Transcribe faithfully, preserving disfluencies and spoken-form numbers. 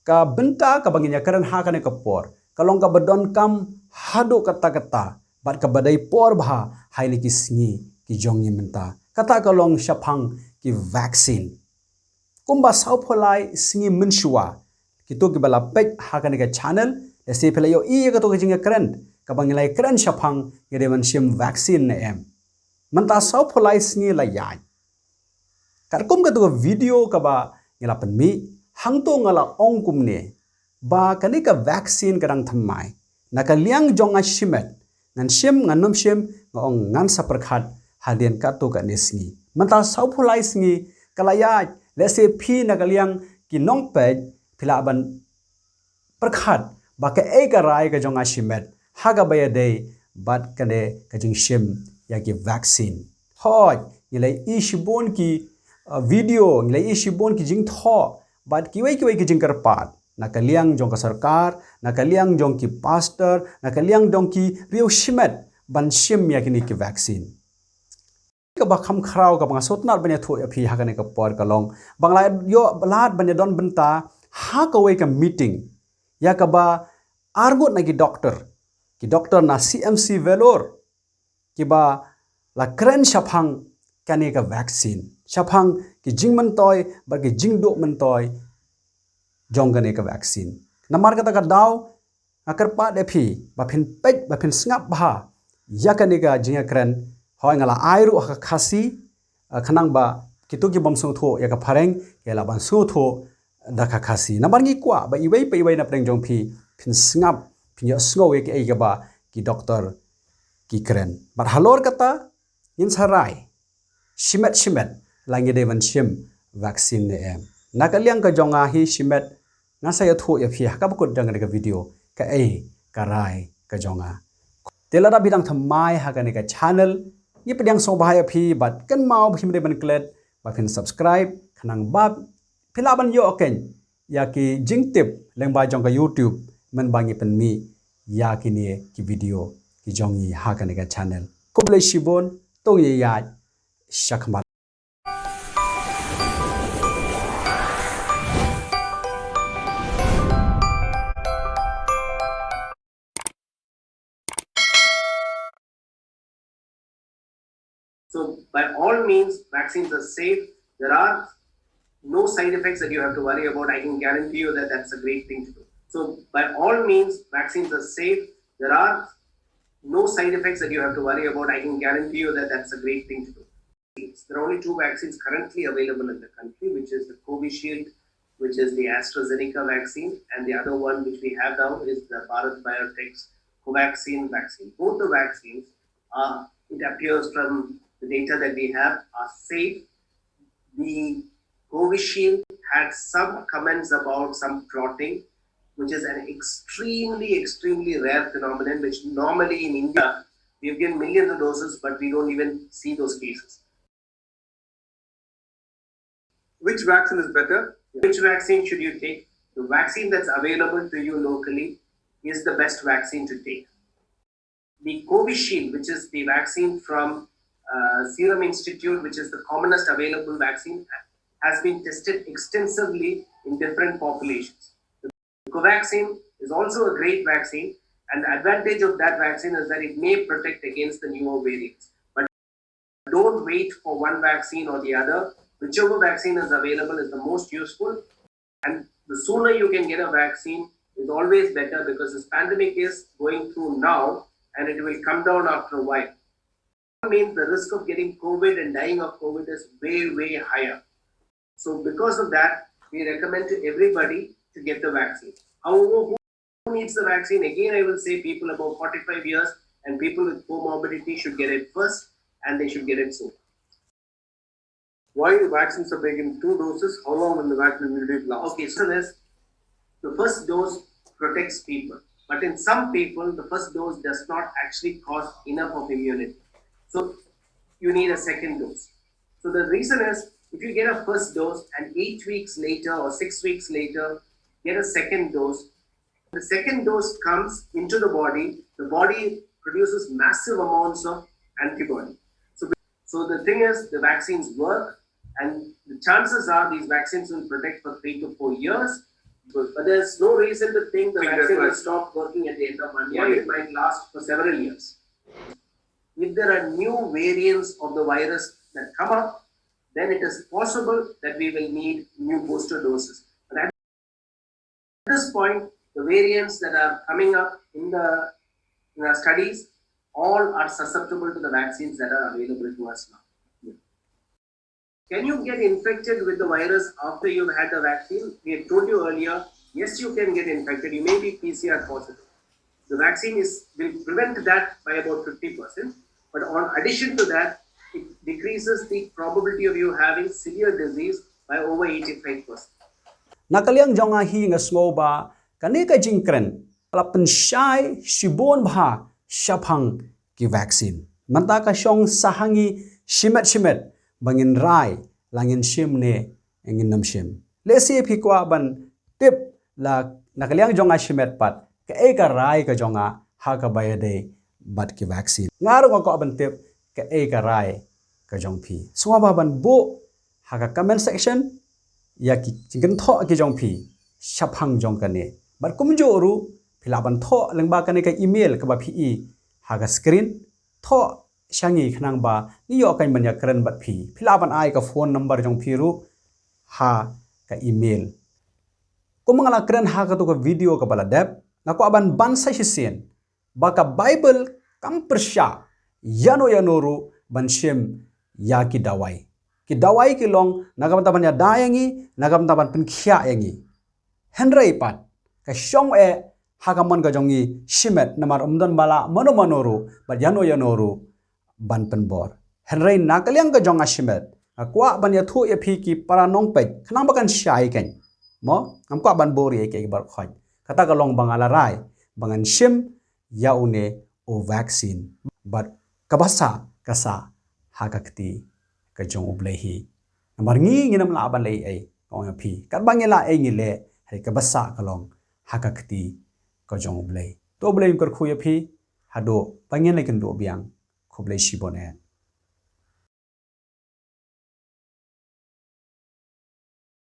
Ka bynta kaba ngin ïa kren ha kane ka por ka long kaba donkam haduh katta katta bad kaba dei por bha ha kine ki sngi ki jong ngi mynta. Kata ka long shaphang ki vaccine. Kumba sawphew lai sngi mynshuwa, kito kiba la peit ha kane ka channel, lehse phi la ïohi ïa kato ka jingïakren kaba ngi la ïakren shaphang ngi dei ban shim vaccine ne em. Mynta sawphew lai sngi la ïaid. Katkum kato ka video kaba ngi la pynmih, hangto nga la ong kumne ba kane ka vaccine ka dang thymmai. Na ka liang jong nga shimet, ngan shim ngan nym shim, nga ong ngan sa pyrkhat hadien kato kane sngi. Mynta sawphew lai sngi ka la ïaid, lehse phi na ka liang ki nongpeit phi lah ban pyrkhat ba kaei ka rai ka jong nga shimet ha kaba ïadei bad kane ka jingshim ïa ki vaccine. Hooid, ngi la ïohi shibun ki, uh, video, ngi la ïohi shibun ki jingthoh bad kiwei kiwei ki jingkyrpad na ka liang jong ka sorkar, na ka liang jong ki pastor, na ka liang jong ki riew shimet ban shim ïa kine ki vaccine. Kaba kham khraw kaba nga sngewtynnat ban ïathuh ïa phi ha kane ka por ka long ba nga la ïoh lad ban ïadon bynta ha kawei ka meeting ïa kaba arngut na ki doktor, ki doktor na C M C Vellore, kiba la kren shaphang kane ka vaccine, shaphang ki jingmyntoi bad ki jingduh myntoi jong kane ka vaccine. Namar kata ka daw nga kyrpad ïa phi ba phin peit, ba phin sngap bha ïa kane ka jingïakren. Hooid, nga la ai ruh ha ka Khasi, eh, khnang ba kito ki bym sngewthuh ïa ka phareng ki lah ban sngewthuh da ka Khasi. Namar ngi kwah ba iwei pa iwei na pdeng jong phi phin sngap, phin ïohsngew ïa kiei kaba ki doktor ki kren. Bad halor kata ngin sa rai shimet shimet la ngi dei ban shim vaccine ne em. Na ka liang ka jong nga hi shimet, ngan sa ïathuh ïa phi ha kaba kut jong kane ka video kaei ka rai ka jong nga. Te lada phi dang thymmai ha kane ka channel, ngi pdiang sngewbha ïa phi bad kynmaw ba phim dei ban klet ba phin subscribe khnang ba phi lah ban ïoh keiñ ïa ki jingtip lyngba jong ka YouTube mynba ngi pynmih ïa kine ki video ki jong ngi ha kane ka channel. Khublei shibun, to ngin ïaid shakhmat. So by all means, vaccines are safe. There are no side effects that you have to worry about. I can guarantee you that that's a great thing to do. So by all means, vaccines are safe. There are no side effects that you have to worry about. I can guarantee you that that's a great thing to do. There are only two vaccines currently available in the country, which is the Covishield, which is the AstraZeneca vaccine, and the other one which we have now is the Bharat Biotech's Covaxin vaccine. Both the vaccines are, it appears from the data that we have, are safe. The Covishield had some comments about some clotting, which is an extremely, extremely rare phenomenon, which normally in India, we've given millions of doses, but we don't even see those cases. Which vaccine is better? Which vaccine should you take? The vaccine that's available to you locally is the best vaccine to take. The Covishield, which is the vaccine from uh, Serum Institute, which is the commonest available vaccine, has been tested extensively in different populations. The Covaxin is also a great vaccine, and the advantage of that vaccine is that it may protect against the newer variants. But don't wait for one vaccine or the other. Whichever vaccine is available is the most useful, and the sooner you can get a vaccine is always better, because this pandemic is going through now and it will come down after a while. Means the risk of getting COVID and dying of COVID is way, way higher. So because of that, we recommend to everybody to get the vaccine. However, who needs the vaccine? Again, I will say people above forty-five years and people with comorbidity should get it first, and they should get it soon. Why the vaccines are taken two doses? How long will the vaccine immunity last? Okay, so this, the first dose protects people, but in some people, the first dose does not actually cause enough of immunity. So you need a second dose. So the reason is, if you get a first dose and eight weeks later or six weeks later, get a second dose, the second dose comes into the body, the body produces massive amounts of antibody. So, so the thing is, the vaccines work, and the chances are these vaccines will protect for three to four years. But there's no reason to think the vaccine will stop working at the end of one year. It might last for several years. If there are new variants of the virus that come up, then it is possible that we will need new booster doses. But at this point, the variants that are coming up in the, in our studies, all are susceptible to the vaccines that are available to us now. Can you get infected with the virus after you've had the vaccine? We have told you earlier, yes, you can get infected. You may be P C R positive. The vaccine is will prevent that by about fifty percent. But on addition to that, it decreases the probability of you having severe disease by over eighty-five percent. Na ka liang jong nga hi nga sngew ba kane ka jingkren ka la pynshai shibun bha shaphang ki vaccine. Mynta ka shong sa ha ngi shimet shimet ba ngin rai la ngin shim ne ngin nym shim. Lehse phi kwah ban tip la na ka liang jong nga shimet pat kaei ka rai ka jong nga ha kaba ïadei bad ki vaccine. Nga ruh nga kwah ban tip kaei ka rai ka jong phi. Sngewbha ban buh ha ka comment section ïa ki jingkynthoh ki jong phi shaphang jong kane. Bad kumjuh ruh phi lah ban thoh lyngba kane ka email kaba phi i ha ka screen. Thoh sha ngi khnang ba ngi ïoh kan ban ïakren bad phi. Phi lah ban ai ka phone number jong phi ruh ha ka email. Kum nga la kren ha katu ka video kaba la dep, nga kwah ban ban sa shisien ba ka Bible kam pyrshah ïano ïano ruh ban shim ïa ki dawai. Ki dawai ki long na ka bynta ban ïada ïa ngi, na ka bynta ban pynkhiah ïa ngi. Hynrei pat ka shong eh ha ka mon ka jong ngi shimet namar ym don ba lah mano mano ruh bad ïano ïano ruh ban pynbor. Hynrei na ka liang ka jong nga shimet nga kwah ban ïathuh ïa phi ki para nongpeit khnang ba kan shai kan. Mo, ngam kwah ban bor ïa ki baroh khoit. Kata ka long ba nga la rai ba ngan shim ïa une u vaccine. Bad kaba sah ka sah ha ka kti ka jong U Blei hi. Namar ngi ngin ym lah ban leh ei ei, ka ong ïa phi. Katba ngi lah ei ngi leh, hynrei kaba sah ka long ha ka kti ka jong U Blei. To U Blei un kyrkhu ïa phi haduh ba ngin ïakynduh biang. Khublei shibun eh.